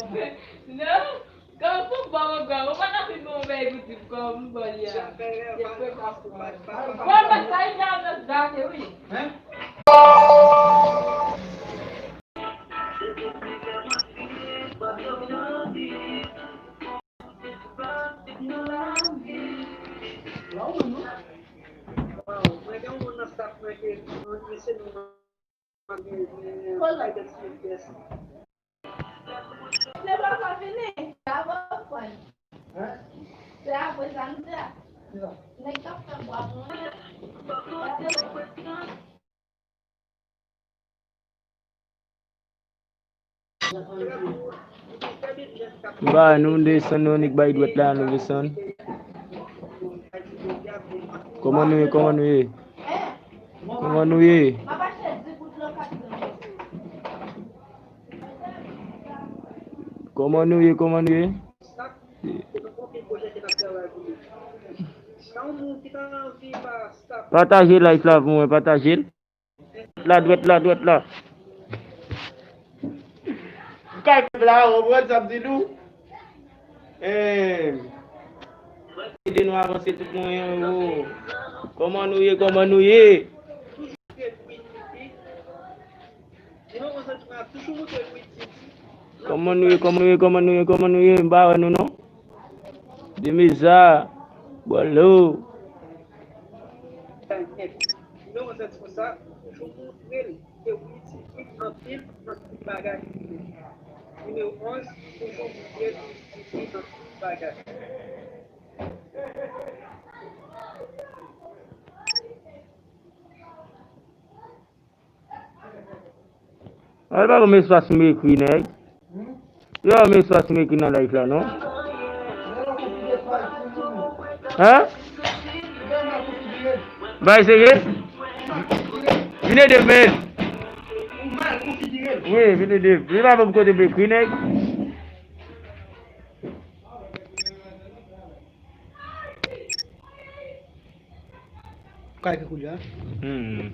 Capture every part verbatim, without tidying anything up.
Non, kòm pou bon, bon, ou pa ka fin bon bagay pou di kòm bon li a. Bon, men sa, li jan nan zake, wi. Mwen gen yon moun nan staff mwen ke nou, mesye nou, mwen gen, gen, gen, gen, Se pa sa fini. Se apre sa m di a. Nèg k ap fè bwa pou mwen. M ba nou desann, nou annik bay dwèt la, nou desann. Kòman nou ye? Kòman nou ye? Kòman nou ye? Kòman nou ye? Kòman nou ye? Pataje live la pou mwen, pataje l. La, dwèt la, dwèt la. Kay pèp la, ou konprann sa m di nou? Eh, ede nou avanse tout mwayen yo. Kòman nou ye? Kòman nou ye? Kòman nou ye? Kòman nou ye? Kòman nou ye? Kòman nou ye? M pa wè nou non. Demeza, Bolo. Nimewo sèt konsa, toujou montre l ke ou itil anpil nan tout bagay. Nimewo onz, toujou montre l ke ou itil nan tout bagay. Al pa ban m espas m ekri, nèg. Yo, ban m espas m ekri nan live la, non? Hein? Bay serye? Vin ede m, men. Wi, vin ede m. Vin pa ban m kote m ekri, nèg. Kay ki koulye a? Hmm.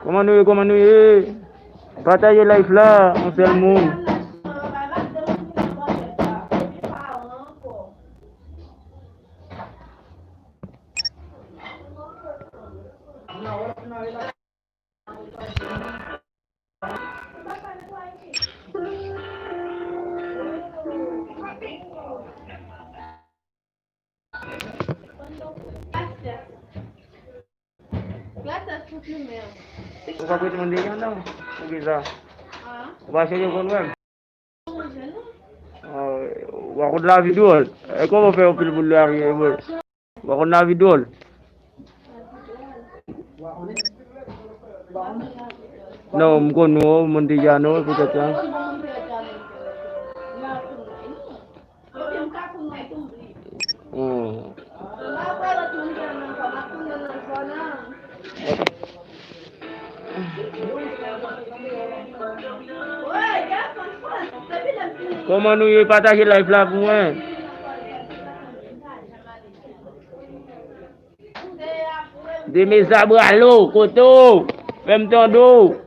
Kòman nou ye? Kòman nou ye? Pataje live la, yon sèl moun. Ou pa kwè moun deja non? Ou bizar. Ou pa chèche konn wè m? Ah, ou pa konn lavi dwòl. E kòman w fè yon pil moun nan ri, e mwen? Ou pa konn lavi dwòl. Non, m konn ou, moun deja non, poutèt sa. Hmm. Kòman nou ye? Pataje live la pou mwen. Demeza, Bolo, kote w? Fè m tande w.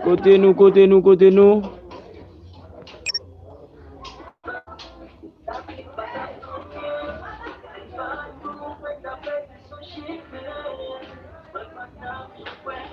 Kote nou, kote nou, kote nou?